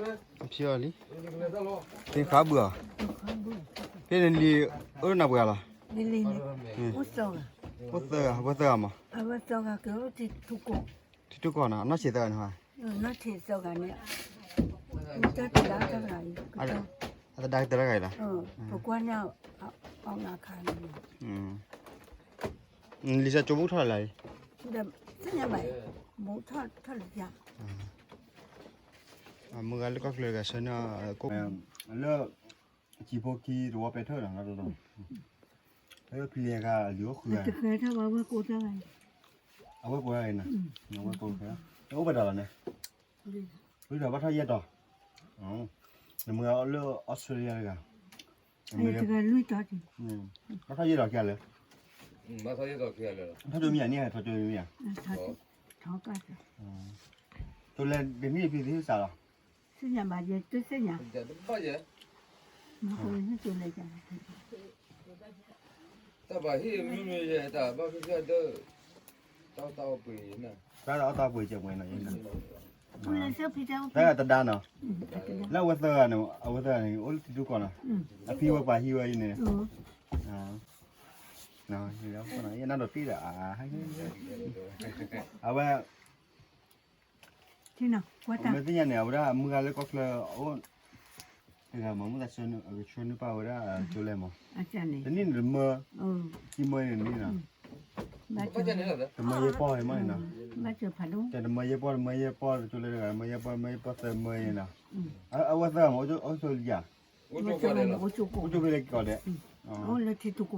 ဖံအီၤလံ, သ့ၣ်ခါဘုၣ်အီၤ, ဖဲန့ၣ်လံ, အိၣ်နၢ်ပှဲၤလီၤ, အိၣ်သၢဂၤ, အဝဲသၢဂၤကအိၣ်ထံထူကီၢ်, ထံထူကီၢ်နီၤ, အနီၢ်ဆံးသၢဂၤန့ၣ်, နီၢ်ဆံးသၢဂၤန့ၣ်, အတဒါကတၢၢ်တဂၤအံၤ, အတဒါကတၢၢ်တဂၤအံၤလီၤ, ပကွၢ်န့ၣ်, အီၣ်ဂၤခါန့ၣ် လံာ်စီကၠိမူထီၣ်လၢ်လံ, သ့ၣ်ညါဘၣ်, မူထီၣ်ထီၣ်လံယါ, မုၢ်ဂၤလၢကီၢ်ချၢတဂၤဆၢန့ၢ်, လၢ, အစံာ်ဖိခံတဝီပဲာ်ထၢၣ်လီၤ, လၢဖံလဲၤဂၤအလံာ်အိၣ်ဃုဂၤ, အဝဲကိးဂၤအံၤနီၤ, အဝဲကိးဂၤ, အိၣ်ပဒၣ်လီၤန့ၣ်, လွံၢ်တီၤဘၣ်ထီၣ်ယဲၢ်တီၤ, နမုၢ်ဂၤလၢအီစထြ့လယါတဂၤ, ဘၣ်ထီၣ်ယဲၢ်တီၤခံဂၤလၢ, ဘၣ်ထီၣ်ယဲၢ်တီၤခံဂၤလၢ, ထီၣ်ကၠိမံယါန့ၣ် ထီၣ်ကၠိမံယါ, ကၠိလဲၤတနံၣ်ဖံသ့စးလီၤ, သ့ၣ်ညါဘၣ်ယဲၢ်တသ့ၣ်ညါ, တဘၣ်ယဲၢ်, တၢ်ဘၣ်ဟ့ၣ်မနုၤမနုၤယဲၢ် တၢ်ဘၣ်ဖံဖံဒၢ, တၢ်အီၣ်တၢ်အီပှ့ၤ, တၢ်အီၣ်တၢ်အီပှ့ၤကဲပှဲၤနီၤ, တၢ်တဒါနီၤ, လၢအဝဲသၢဂၤန့ၣ် အဝဲသၢဂၤန့ၣ် အိၣ်လၢထံထူကီၢ်နီၤ, အဖံဝဲပှၤဟံးဝဲအံၤန့ၣ်, ယနၢ်ဒီးတ့ၢ်ဒီး, အဝဲ မ့ၢ်သ့ၣ်ညါန့ၣ် အဝဲဒၣ်အမုၢ်ဂၤလၢကီၢ်ချၢအိၣ်, တဂၤမး မုၢ်သးဆၢနုာ်ပာ်ဝဲဒၣ်ကၠိလဲၣ်မး, တနံၣ်န့ၣ်တမၢ, ခံမၢန့ၣ်တနံၣ်နီၤ, တမၢယဲၢ်ပီၢ်မးန့ၣ်နီၤ, တမၢယဲၢ်ပီၢ် တမၢယဲၢ်ပီၢ် ကၠိလဲၣ်တဂၤ တမၢယဲၢ်ပီၢ် တမၢယဲၢ်ပီၢ်သၢမၢန့ၣ်နီၤ, အဝဲသၢမး အိၣ်ဆိလံဧါ, အိၣ်ဆိဖဲလဲၣ်ကီးဒဲး, လၢထံထူကီၢ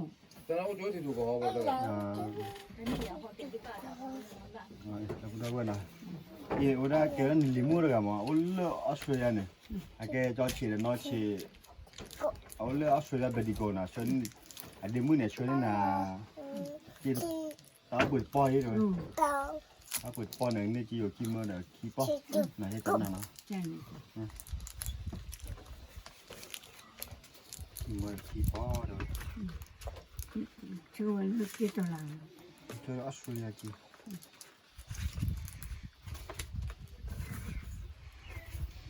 ် အဝဲဒၣ်ကဲလၢနလံၤမုၣ်တဂၤမး အအိၣ်လၢအီစထြ့လယါန့ၣ်, အကဲကၠီဆံးဒီးနီၢ်ဆံး, အအိၣ်လၢအီစထြ့လယါ ဘဲဒံကိးနီၤ, ဆှၢန့ၢ်, အဒ့မုၣ်န့ၣ် ဆှၢန့ၢ်နၤ, တၢ်အိၣ်ပှ့ၤတပီၢ်အံၤတဝဲ, တၢ်အိၣ်ပှ့ၤတပီၢ်န့ၣ် န့ၢ်က့ယိာ်ခံမၢဒီးခံပီၢ်, နဟဲတနၤနီၤ, ခံပီၢ်တဝဲ, ဆှၢဝဲလၢက့တလး, ဆှၢအီစထြ့လယါက့ အံၤဒီး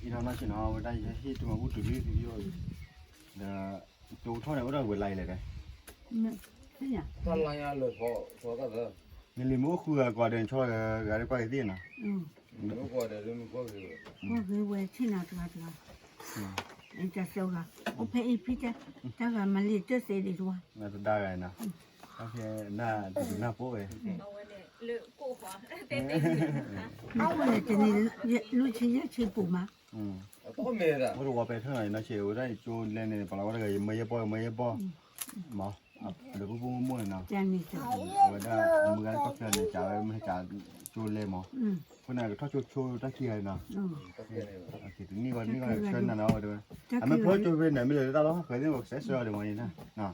နီၢ်ဆံးနီၤ အဝဲဒၣ်ယဟဲဟ့ၣ်တမၤဘူၣ်တုၤလံသုယိၣ်အံၤ, ဒီး ကၠိထီၣ်န့ၣ် အိၣ်ဒီးဝဲၤလါအံၤလဲၣ်ဒီး, နလံၤမုၣ်အိၣ်ဃုဂၤကိးဂၤဒဲး နဆီလီၤဂၤဒဲးကွၢ်က့ၤသ့ၣ်နီၤ, ကွၢ်က့ၤဝဲဆ့ၣ်နီၤတဂၤတဂၤ, တၢ်သၢဂၤ, အိၣ်ဖဲအံၤဖံတဲ, တၢ်ဂၤမၤလံာ်တၢ်သ့ဒံးတဝါ, တဒါဂၤနီၤ, တၢ်ဖဲနၢ်တဒုးနၢ်ပိၢ်ဝဲ အဝဲန့ၣ် တနံၤ လွံၢ်ဆံယဲၢ်ဆံပူၤမး, အိၣ်တဝီပဲာ်ထၢၣ်နီၤ ယနီၢ်ဆံး အဝဲဒၣ်ယကၠိလဲၣ်န့ၣ် ပှၤလၢဝဲတဂၤ ယမၢယဲၢ်ပီၢ် ယမၢယဲၢ်ပီၢ်, မး, ဒီးပူၤပူၤမိၢ်မိၢ်န့ၣ်နီၤ, အဝဲဒၣ်မုၢ်ဂၤလၢကီၢ်ချၢန့ၣ် ကးဝဲမ့ၢ်ကးကၠိလဲၣ်မး, အဃိန့ၣ် ကထီၣ်ကၠိဆိတၢ်ခံဂၤနီၤ, တနံၣ်ဂီၢ်တနံၣ်ဂီၢ်ဆှၢနၤနီၤဝဲတဝဲ, အမ့ၢ်ဖျိကၠိဖဲန့ၣ် မ့ၢ်လဲၤလၢတၢ်လီၢ်ဟီၣ်ခိၣ်သ့ၣ် ကစဲးဆှၢအီၤဒံးမးန့ၣ်, တၢ်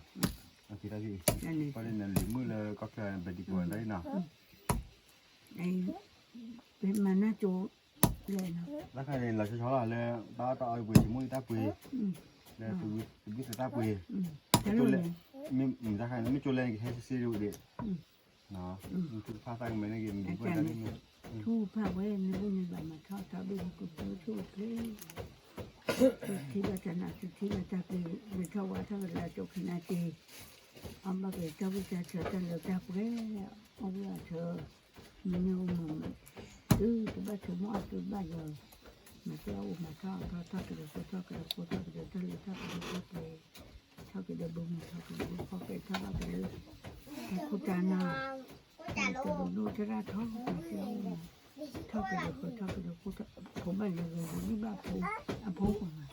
ဖဲအံၤ, ပှၤန့ၣ်နလံၤမုၣ်လၢကီၢ်ချၢ ဘဲဒံကိးတၢ်အံၤနီၤ ပမၤနၢ်ကၠိလဲၣ်နီၤ, တၢ်ခါန့ၣ် လီၤဆီဆီလီၤ လၢတၢ်အီၣ်တၢ်အီပှ့ၤ ဆိမိၣ်အံၤတၢ်ပှ့ၤ, လၢသုဘုသးတၢ်ပှ့ၤ, တၢ်ခါန့ၣ် မ့ၢ်ကၠိလဲၣ်န့ၣ် ကဟဲစ့စ့ဒံး, မ့ၢ်ထုကဖၣ်သးကမဲာ်န့ၣ်က့ၤ မ့ၢ်ဘၣ်တၢ်န့ၣ်, ထုကဖၣ်ဝဲ နဘၣ်န့ၣ်ဘၣ်မၤထီၣ်ထီဘၣ် နကကျိဆိၣ်ချ့ သုထံၣ်ဘၣ်တၢ်နး သုထံၣ်ဘၣ်တၢ်ပှ့ၤ ဂဲၤထီၣ်ဝါထီၣ်ကလၤကၠိခံနၤတ့ၢ်, အဘၣ်က့ၤတၢ်ဝံတၢ်ဆၢတၢ်လၢတၢ်ပှဲၤ, အဝဲအထၢ မ့ၢ်န့ၣ်အိၣ်မး, သုတဘၣ်ဆိကမိၣ်အသုဘၣ်ယၤ, မၤတၢ်အိၣ်မၤထီၣ်အထီၣ် ထီၣ်က့ၤဒီးဃိ ထီၣ်က့ၤဒီးဖိ ထီၣ်က့ၤဒီးတၢ်လၢတၢ်ပှဲၤတၢ်ပှဲၤ, ထီၣ်က့ၤဒီးဘုမုၢ် ထီၣ်က့ၤဒီးဘုဖီၣ် ကဲထီၣ်ဘၣ်က့ၤလၢ တၢ်ခိၣ်တၢ်နၢ် တၢ်တဒိၣ်တၢ်တၢ်ထီၣ် ထီၣ်က့ၤဒီးဃိ ထီၣ်က့ၤဒီးဖိ ဖိဘၣ်ယၤဂ့ၤ ဒ်ဘၣ်ဖိ အဖိကိးမး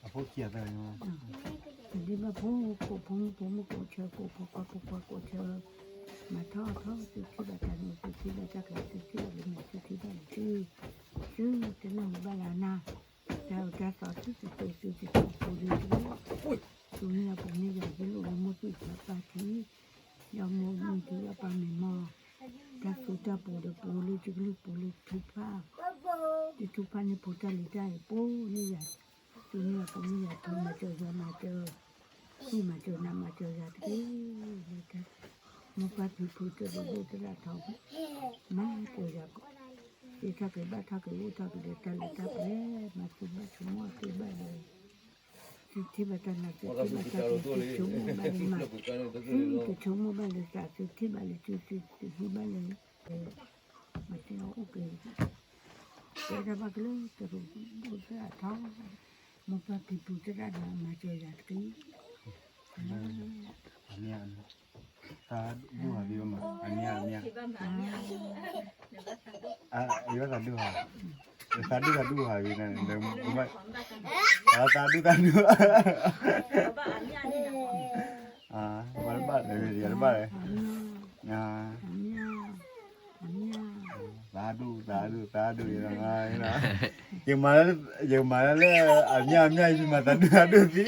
အဖိခံဂၤသၢဂၤ ဒ်ဘၣ်ဖိ ကိးဖိမုၣ် ဖိမုၣ်ကိးဆၢ ကိးဖိခွါ ဖိခွါကိးဆၢ မၤထီၣ်ထီၣ် သုထံၣ်ဘၣ်တၢ်နး သုထံၣ်ဘၣ်တၢ်ကျဲၤ သုထံၣ်ဘၣ်လၢမဲာ် သုထံၣ်ဘၣ်လၢထံ သုတနၢ်ဟူဘၣ်လၢအနၢ် တၢ်အၢတၢ်သီ သုတစိၤသုတစိၤ ပူၤလၢတၢ် သူန့ၢ်အပူၤန့ၢ်ယၤ ယလိၣ်လၢမိၢ်သူၣ်သးပၢ်ထံ ဒီးမိၢ်မုၢ်ထံ ဒီးပၢ်မ့ၢ်မီၢ် တၢ်သူတၢ်ပူၤဒီးပူၤလၢတကလုာ်ပူၤလၢထုကဖၣ် တထုကဖၣ်န့ၣ် ပူၤတၢ်လံၤတၢ်အံၤ ပူၤန့ၢ်ယၤ သူန့ၢ်အပူၤန့ၢ်ယၤ ထူမၤစၢၤ ယွၤမၤစၢၤ သူၣ်မၤစၢၤနးမၤစၢၤယၤတက့ၢ် လၢတၢ် မိၢ်ပၢ်ဖံဖုတၢ်ဒိၣ်ဒိၣ်တၢ်ထီ မၤစၢၤယၤ က့ၤထီၣ်က့ၤဘၣ်ထီၣ်က့ၤအိၣ်ထီၣ်က့ၤဒီးတၢ်လၢတၢ်ပှဲၤ မၤစၢၤဘၣ် သုထံၣ်ဘၣ်တၢ်လၢ သုထံၣ်ဘၣ်တၢ်လၢ သုဆိကမိၣ်ဘၣ်လၢမၤ, သုဆိကမိၣ်ဘၣ်လၢသး သုထံၣ်ဘၣ်လၢ သု, သု, သုဟံးဘၣ်လၢ, မၤတ့ၢ်အီၤအိၣ်က့ၤ, တဲတၢ်ဘၣ်ကလၢတရူး ဒိၣ်သၢအထီ, မိၢ်ပၢ်ဖံဖုသရၣ်ဒီး မၤစၢၤယၤတက့ၢ်. သးဒူၣ်ဟးဘၣ်မး အမ့ၢ်အမ့ၢ်, ယသးဒူၣ်ဟး, သးဒူၣ်သးဒူၣ်ဟးဘၣ်န့ၣ်, သးဒူၣ်သးဒူၣ်, ပှၤတဘၣ်လဲၣ် ယတဘၣ်လဲၣ်, သးဒူၣ် သးဒူၣ် သးဒူၣ်, ယမၤလၢ အမ့ၢ်အမ့ၢ် ယမၤသးဒူၣ်သးဒူၣ်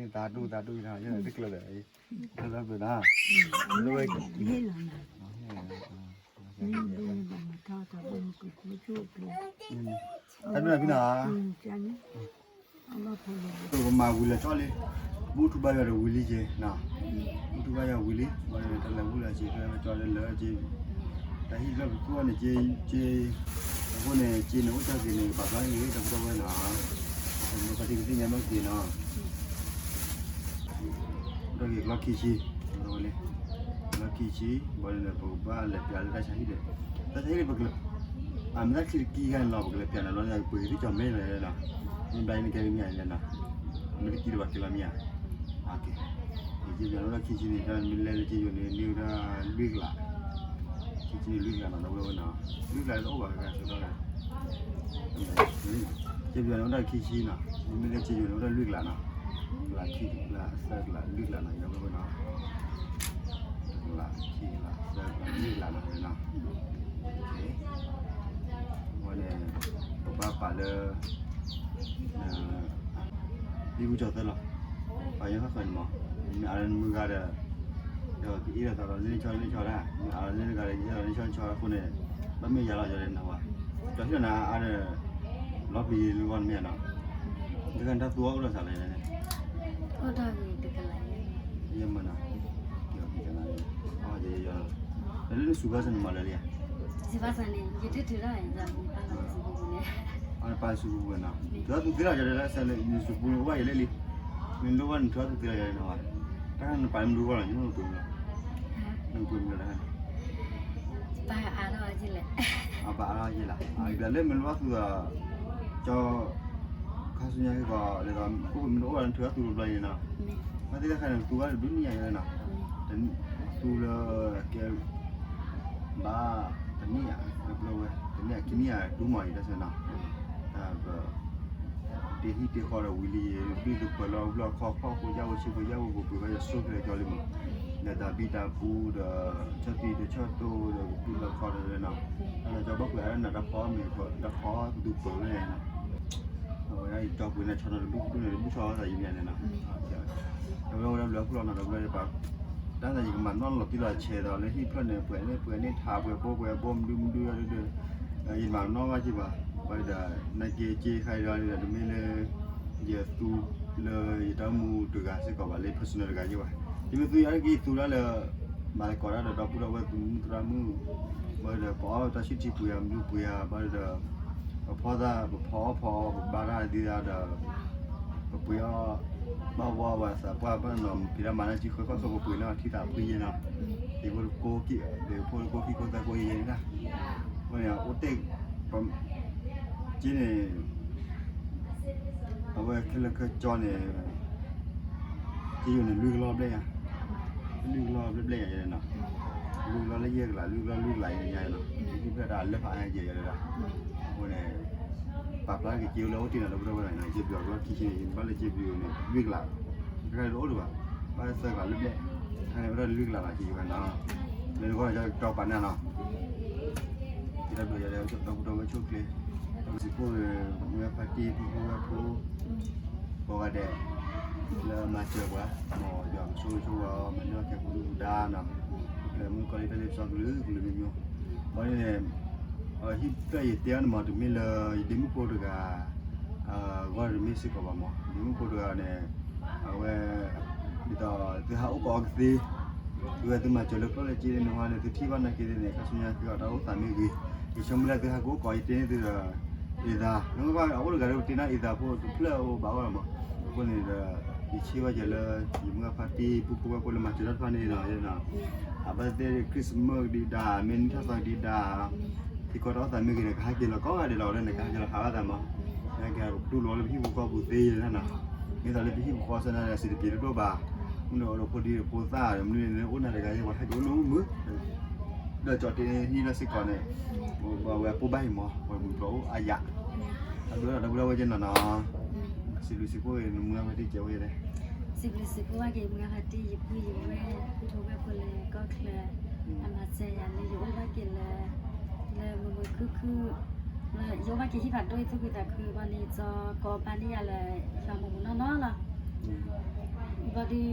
သံ, သးဒူၣ် သးဒူၣ်, တၢ်ဒိၣ်ဖံနီၤ, ပမၤဝံၤလၢာ်ကၠီလံ, ဘူးထူဘါယွၤဒီးဝံၤလံက့ၤ, ဘူးထူဘါယွၤဝံၤလံ, ဘၣ်ဒီးတၢ်လဲၤဘူးလၢက့ၤ ကၢကၠီလၢလၢက့ၤ, တၢ်ဟံၣ်လၢပကိးန့ၣ်က့ၤ, က့ၤ, အဃိန့ၣ် က့ၤန့ၣ်အိၣ်တၢ်က့ၤန့ၣ် ပာ်ဖျါန့ၣ် တၢ်ကီဝဲနီၤ, ပတံၤကသ့ၣ်ညါဘၣ်က့ၤနီၤ တၢ်ဂ့ၢ်ကျီခံဆံ, လၢ ကျီခံဆံ, ဘၣ်ဒီး ပကဘၣ်လဲၤပျးလၢတၢ်ဆါဟံၣ်ဒီး, တၢ်ဆါဟံၣ်ဒီး ပကလဲၤ, အမ့ၢ်တၢ်ချံတကံဂၤန့ၣ်လီၤ ပကလဲၤပျးန့ၣ်လီၤ ပှ့ၤကသံၣ်ကၠီၤမဲလီၤနီၤ, မ့ၢ်ဘၣ်အံၤန့ၣ်ကဲမ့ၢ်ညါလီၤနီၤ, မ့ၢ်တကံဒီးပှၤကဲလီၤမ့ၢ်ဧါ, ကဲ, ယပျးန့ၣ်အိၣ်ဒၣ်ခံဆံန့ၣ် တၢ်မ့ၢ်လဲၤလၢက့ၤယိာ်န့ၣ် န့ၢ်ဝဲဒၣ်လွံၢ်ကလး, ခံဆံန့ၣ်လွံၢ်ကလးနီၤ ဒီပုၢ်ဝဲၢ်နီၤ, လွံၢ်ကလးတအိၣ်ဘၣ် ကဲကဲဆိဒီး က့ၤပယီၤန့ၣ် အိၣ်ဒၣ်ခံဆံနီၤ, မ့မ့ၢ်လၢက့ၤပယီၤန့ၣ် အိၣ်ဒၣ်လွံၢ်ကလးနီၤ, ကလးခံကလးသၢကလးလွံၢ်ကလးနီၤ ယဝဲနီၤ, ကလးခံကလးသၢကလးလွံၢ်ကလးနီၤ ဝဲနီၤ, ဝဲန့ၣ် ပဘၣ်ပာ်လၢ လံာ်ပူၤကၠီၤသၢလီၤ, ပှၤညီဃၣ်ဃၢၤန့ၣ်မး, မ့ၢ်အါလၢနမုၢ်ဂၤဒီး ဒီးကအ့ၣ်လိာ်သးဒီးလၢနဆီလၢနဆီတၢ်, မ့ၢ်အါလၢနဂၤဒီး ယအဲၣ်လိာ်နဆီနဆီအဃိန့ၣ်, ဘၣ်မ့ၢ်ယၤလီၤယၤဒီးနဝၤ, ကၠီဟ့ၣ်လီၤနၤအါဒီး လီၤပျံၤလၢဂီၢ်နမ့ၢ်ဧါနီၤ, တခါနတၢ်သူအီၣ်အိၣ်ဒီးသးလဲၣ်န့ၣ်, အိၣ်ဒီးဂ့ၤတကလးယဲၢ်မးနီၤ, ဒီးလၢနစူၤဘၣ်စၢၤန့ၣ်မၤလၢလံဧါ, စူၤဘၣ်စၢၤန့ၣ် ယတထံၣ်တၢ် ပၢ်လၢစူၤပူၤန့ၣ်, ပၢ်လၢစူၤပူၤဝဲနီၤ, ထုးထီၣ်သူသ့လီၤယၤဒီး နစူၤပူၤန့ၣ် အိၣ်ဘၣ်ယဲၢ်လဲၣ်လံ, မ့ၢ်လိၣ်ဘၣ်နထုးထီၣ်သူသ့လီၤယၤဒီးနဝၤ, တၢ်ခါနပာ်လၢမနုၤဂီၢ်လီၤ နပှ့ၤမ့ၢ်လီၤ, နပှ့ၤမ့ၢ်လီၤတခါန့ၣ် ပၢ်အါထီၣ်လံ, အပၢ်အါထီၣ်လံ, အဘျီလၢမ့ၢ်လိၣ်ဘၣ်သူဒီး ကၠီ ခါဆူညါက့ၤကီး ဒ်သိး အိၣ်မ့ၢ်တအိၣ်ဘၣ်လၢနထုးထီၣ်သူတဘျီအံၤနီၤ, ဘၣ်သ့ၣ်တခါန့ၣ် သူဘၣ်တဒုးန့ၢ်ယၤနီၤ, တသူလၢကဲ ဘၣ် တန့ၢ်ယၤ တဘျီဝဲ တန့ၢ်ယၤခံန့ၢ်ယၤတူၢ်မီၤအံၤတၢ်ဆၢနီၤ, တၢ်ပ တ့ဟံၣ်တ့ဃီဒီးဝံၤလံ ဘျုးသပၢၤလီၤဘျီခီဖီၣ်ဃိယၢ်ဝဲဆ့ဃိယၢ်ဝဲပှဲၤပှဲၤဝဲယဆိၣ်က့ၤလၢကၠီလံမး, ဒီးတၢ်ဘံၣ်တၢ်ဘၢဒီး ဆီၣ်သံတဆီၣ်တိဒီးဘျုးလီၤခီဒီးနီၤ, တၢ်လီၤကၠီဘၣ်ကွံာ်အါဒၣ်နၤတၢ်ဖီမ့ၢ် တၢ်ဖီကဒုးပၢၤလၢန့ၣ်နီၤ, အဝဲဒၣ်ယကၠီပှ့ၤန့ၣ်ဆီနီၤတဘျုးဒူၣ်န့ၣ်တဘျုးဆီသးယံၤန့ၣ်နီၤ, ဒီးဝဲဒၣ်ဘျုးဖှိၣ်လီၤနီၤ ဒီးဘျုးပာ် တၢ်သးယကမၤနီၣ်လီၤတံၢ်လီၤဆဲးဒီးလၢဟံၣ်ဖျၢၣ်န့ၣ် ပှဲၤန့ၢ်ပှဲၤန့ၢ်ထးပှဲၤဘိပှဲၤဘိမဒုမဒုဒီး ယမၤနီၣ်ဘၣ်က့ၤဘၣ်, ဘၣ်ဒီး နာ်က့က့ခါဒီးတမ့ၢ်လၢယသူလၢယတၢ်မူတဂၤစ့ၢ်ကီးဘၣ် လၢ personal တဂၤက့ၤဘၣ်, ယမ့ၢ်သူယၤက့ၤသူဒၣ်လၢ မၤသကိးတၢ်ဒီးဒီပုၢ်ဒီဝဲၢ်သူမုၣ်သရၣ်မုၣ်, ဘၣ်ဒီးပအီၣ်တၢ်ဆံၣ်ထံပှ့ၤဧါ မဒုပှ့ၤဧါ ဘၣ်ဒီး ပဖီသး ပဖီအီၣ်ဖီအီ ပဘါတၢ်ဒ်သးဒီး ပပှ့ၤအီၣ် ဘၣ်ဝီဘၣ်သးပှၢ်ဘၣ်နီၤ ဖံးတၢ်မၤတၢ်စုဃၢဖၣ်ဃၢ ပပှ့ၤန့ၢ်အီၤထံသးဖှံယဲနီၤ, ဒ်ဖိတကိးခံ ဒ်ဖိတကိးခံကိးသၢကိးယဲန့ၣ်တၢ်, အဃိန့ၣ် အိၣ်တ့ၢ် က့န့ၣ် အဝဲခဲလၢာ်ခဲဆ့န့ၣ် က့ယိာ်န့ၣ် လွံၢ်ကလီၢ်ဘျဲၣ်ညါ, လွံၢ်ကလီၢ်ဘျဲၣ်ဘျဲၣ်ညါယဲနီၤ, လွံၢ်ကလီၢ်လၢယဲၢ်ကလး လွံၢ်ကလီၢ်လွံၢ်ကလးယဲညါနီၤ, ဟံၣ်ဖျၢၣ်တၢ်လၢဖးအါယဲယဲဒီး, အဃိန့ၣ် ပာ်ဖျါက့ၤက့ၤအိၣ်လၢအိၣ်တ့ၢ်နီၤ ဒီပုၢ်ဒီဝဲၢ်နီၤ က့ပယီၤကလီၢ်ခံဆံန့ၣ် ဘၣ်လၢက့ပယီၤန့ၣ် လွံၢ်ကလး, တခါန့ၣ်တအိၣ်လၢၤဘၣ်, ဘၣ်လၢသၢကလးလၢဘျဲၣ်, တခါန့ၣ်ဝဲဒၣ်လွံၢ်ကလးလီၤ က့ဝဲနီၤ, လၢနဂီၢ်ကတီပာ်နၤနီၤ က့တၢ်ဘျုးယၤဒီး ဒီပုၢ်ဒီဝဲၢ်ဆိၣ်ကျဲ, ဒီးစံးကိၣ်ဝဲဖါတံၢ် ပုၢ်ဖိဝဲၢ်ဖိ ကိးဂၤဒဲး, လၢမၤစၢၤပှၤ, မ်ယွၤကဆိၣ်ဂ့ၤဆိၣ်ဝါအီၤ မၤန့ၢ်အီၣ်ကဲပူၤဒုၣ်ပူၤဒါနီၤ, ပျဲမုၣ်ကီၤလံၢ်ဖဲလ့ပစီကလုာ်ကလုာ်မ့ၢ်မ့ၢ်, ဘၣ်န့ၣ်န့ၣ်, ဟံၣ်ဖျၢၣ်ယတဲအီၤန့ၣ်မး တမ့ၢ်လၢယဒ့မုၣ်ဖိတဂၤ ဂီၢ်တမ့ၢ်စ့ၢ်ကီးဘၣ်မး, ဒ့မုၣ်ဖိတဂၤန့ၣ် အဝဲ ဒ်သိးသုဟးအိၣ်ကအီကသ့ သုဝဲသုမၤစၢၤလၢကျိၣ်လၢစ့န့ၣ်ဟီန့ၣ် သုထံၣ်ဘၣ်နာ်က့န့ၣ် ခါဆူညါသုအတၢ်အိၣ်သးမ့ၢ်ဂ့ၤ, ယဆိကမိၣ်လၢသုဟးကအိၣ်ကိးယတဲန့ၢ်သုဒီး အ့ၣ်သး, အအိၣ်တဂၤဒီး ပတ့နၢ်အ့ၣ်သးဖိတဖျၢၣ်အိၣ်ဘၣ်အိၣ်လီၤမး, အဃိန့ၣ်ဒီး ယဆ့ဘၣ်ယဲလၢ ယမုၢ်ဂၢ်ဖါတံၢ် ပူဖိဝဲၢ်ဖိလၢမၤစၢၤတၢ်တဖၣ်န့ၣ်နီၤ, အဘၣ်သ့ၣ် Christmas ကဒံးဒါ, မ့ၢ်နံၣ်ထီၣ်သီကဒံးဒါ, ထံကီၢ်တၢ်အိၣ်သးမ့ၢ်ဂ့ၤန့ၣ် ကဟဲက့ၤလီၤကိးဂၤဒဲးလီၤ, လၢန့ၣ် ကဟဲက့ၤလီၤဟးဘၣ်သးမး, ကဟဲက့ၤပတူၢ်လိာ်လၢပဟံၣ်ပဃီပူၤသ့နီၤ, မ့ၢ်သးလၢပဟံၣ်ပဃီစၢၤန့ၣ်ဒီး စံးတပျ့ၤတဒိၣ်ဘၣ်, မ့ၢ်န့ၣ်အိၣ်ဒီးဖိဒံဖိသၣ်ဒီး မနုၤန့ၣ် အိၣ်နၤတဂၤယဲ ပှၤဟဲက့ၤအိၣ်နမုာ် ဒီးကၠီၣ်တ့ဟံၣ်လၢစ့ၢ်ကီးန့ၣ်, ဝဲပိၢ်ဘၣ်ဟံၣ်မး ပှၤမုၢ်ကျိၤအိၣ်အါယၤ, တၢ်ဘျုးဒီးတၢ်ဘျုးဝဲကနီၤနီၤ, စံးဘျုးစံးဖှိၣ်ဂ့ၤ နမုၢ်ဂၢ်ဖါတံၢ်ကဲဝဲလဲၣ်, စံးဘျုးစံးဖှိၣ်ဘၣ်က့ၤ မုၢ်ဂၢ်ဖါတံၢ် ယပုၢ်ယဝဲၢ် ဖိဝဲၢ်ဖိလၢကီၢ်ချၢ, အမၤစၢၤယၤလၢယအိၣ်ဘၣ်က့ၤလၢ လၢမုာ်မုာ်ခုၣ်ခုၣ်, ယအိၣ်ဘၣ်က့ၤဟံၣ်ဖးဒိၣ်အံၤသူၣ်ဖှံသးခုဘၣ်န့ၣ် ကၠီကိးဘၣ်န့ၢ်ယၤလၢ ယွၤမုာ်မုာ်နီၢ်နီၢ်လီၤ. ဘျီ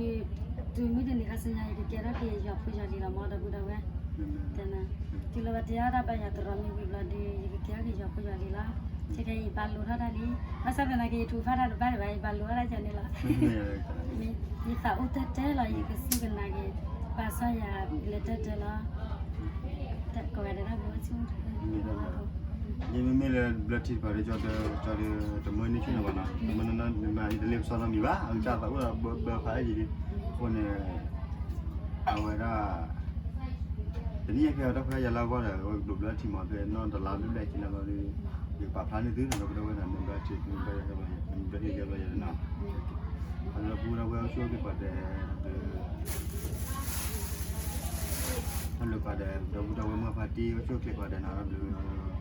ဒုး တုၤမုၢ်တနံၤခါဆူညါ ယကကဲထီၣ်က့ၤယွၤဖိယွၤလံၤလီၤမး ဒီပုၢ်ဒီဝဲၢ်, တုၤလၢပတဲအီၣ်တၢ်ပာ်ယွၤသရိာ်မ့ၢ်ဝံၤဘျီဒုး ယကကဲထီၣ်က့ၤယွၤဖိယွၤလံၤလီၤ. ခဲကနံၣ်အံၤ ယဘၣ်လိၣ်ထီၣ်တၢ်လံ, ဘၣ်ဆၣ်သနာ်က့ ယထူးဖးတၢ်တဘၣ်တဘၣ် ယဘၣ်လိၣ်ထီၣ်တၢ်ယၤန့ၣ်လီၤ. ယသးအိၣ်တၢ်တဲလီၤ ယကစူၢ်ကနာ်က့ၤ ပာ်စီယၤလၢတၢ်တဲလီၤ. ကိးဂၤဒဲးတၢ်ဘျုး ယမ့မ့ၢ်လၢဘျၢထံတဖၣ်ဒီး ကၠီဒီးတမၢန့ၢ်ဆ့ၣ်နီၤဘၣ်နီၤ, တမၢန့ၢ်နီၤ မ့ၢ်တလ့ပစီနီတမံၤဘၣ်, အကစၢ်သးအိၣ်ဒီးဘၢဘၢဖးအါယံၤလံ, အဃိန့ၣ် အဝဲဒၣ် တနံၣ်အံၤဖဲအတၢ်ခွဲးတၢ်ယာ်လၢအဂီၢ်ဒီး အဝဲကဒိးဘျၢထံမး ဖဲနီၢ်တလါဘျဲၣ်ဘျဲၣ်ခံလၢဘျီဒီး ယကပာ်ဖျါန့ၢ်သုနီၤ ဒီပုၢ်ဒီဝဲၢ်နီၤ မ့ၢ်ဘျၢထံ မ့ၢ်ဘျၢထံယဲဘျီယဲနီၤ, ဒီပုၢ်ဒီဝဲၢ်အိၣ်ဆူၣ်အိၣ်ချ့ကိးဂၤဒဲး, တၢ်ဘျုးကိးဂၤဒဲး ဒီပုၢ်ဒီဝဲၢ်မုၢ်ဂၢ်ဖါတံၢ် အိၣ်ဆူၣ်အိၣ်ချ့ကိးဂၤဒဲးနီၤ တၢ်ဘျုး